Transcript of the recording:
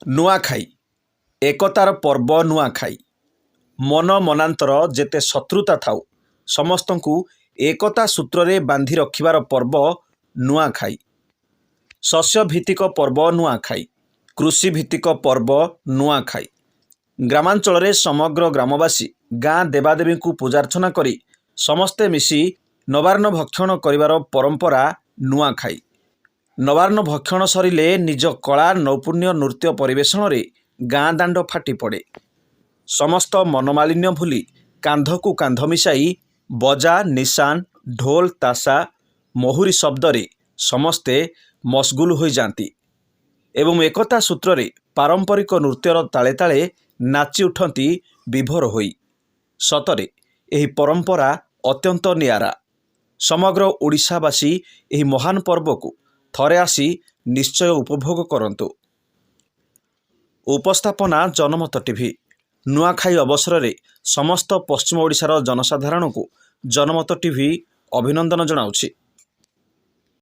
ନୂଆଖାଇ, ଏକତାର ପର୍ବ ନୂଆଖାଇ। ମନ ମନାନ୍ତର ଯେତେ ଶତ୍ରୁତା ଥାଉ, ସମସ୍ତଙ୍କୁ ଏକତା ସୂତ୍ରରେ ବାନ୍ଧି ରଖିବାର ପର୍ବ ନୂଆଖାଇ। ଶସ୍ୟଭିତ୍ତିକ ପର୍ବ ନୂଆଖାଇ, କୃଷିଭିତ୍ତିକ ପର୍ବ ନୂଆଖାଇ। ଗ୍ରାମାଞ୍ଚଳରେ ସମଗ୍ର ଗ୍ରାମବାସୀ ଗାଁ ଦେବାଦେବୀଙ୍କୁ ପୂଜାର୍ଚ୍ଚନା କରି ସମସ୍ତେ ମିଶି ନବାନ୍ନ ଭକ୍ଷଣ କରିବାର ପରମ୍ପରା ନୂଆଖାଇ। ନବାନ୍ନ ଭକ୍ଷଣ ସରିଲେ ନିଜ କଳା ନୈପୁଣ୍ୟ ନୃତ୍ୟ ପରିବେଷଣରେ ଗାଁ ଦାଣ୍ଡ ଫାଟି ପଡ଼େ। ସମସ୍ତ ମନୋମାଳିନ୍ୟ ଭୁଲି କାନ୍ଧକୁ କାନ୍ଧ ମିଶାଇ ବଜା, ନିଶାନ, ଢୋଲ, ତାସା, ମହୁରୀ ଶବ୍ଦରେ ସମସ୍ତେ ମସଗୁଲ ହୋଇଯାଆନ୍ତି ଏବଂ ଏକତା ସୂତ୍ରରେ ପାରମ୍ପରିକ ନୃତ୍ୟର ତାଳେ ତାଳେ ନାଚି ଉଠନ୍ତି ବିଭୋର ହୋଇ। ସତରେ ଏହି ପରମ୍ପରା ଅତ୍ୟନ୍ତ ନିଆରା। ସମଗ୍ର ଓଡ଼ିଶାବାସୀ ଏହି ମହାନ ପର୍ବକୁ ଥରେ ଆସି ନିଶ୍ଚୟ ଉପଭୋଗ କରନ୍ତୁ। ଉପସ୍ଥାପନା ଜନମତ ଟିଭି। ନୂଆଖାଇ ଅବସରରେ ସମସ୍ତ ପଶ୍ଚିମ ଓଡ଼ିଶାର ଜନସାଧାରଣଙ୍କୁ ଜନମତ ଟିଭି ଅଭିନନ୍ଦନ ଜଣାଉଛି।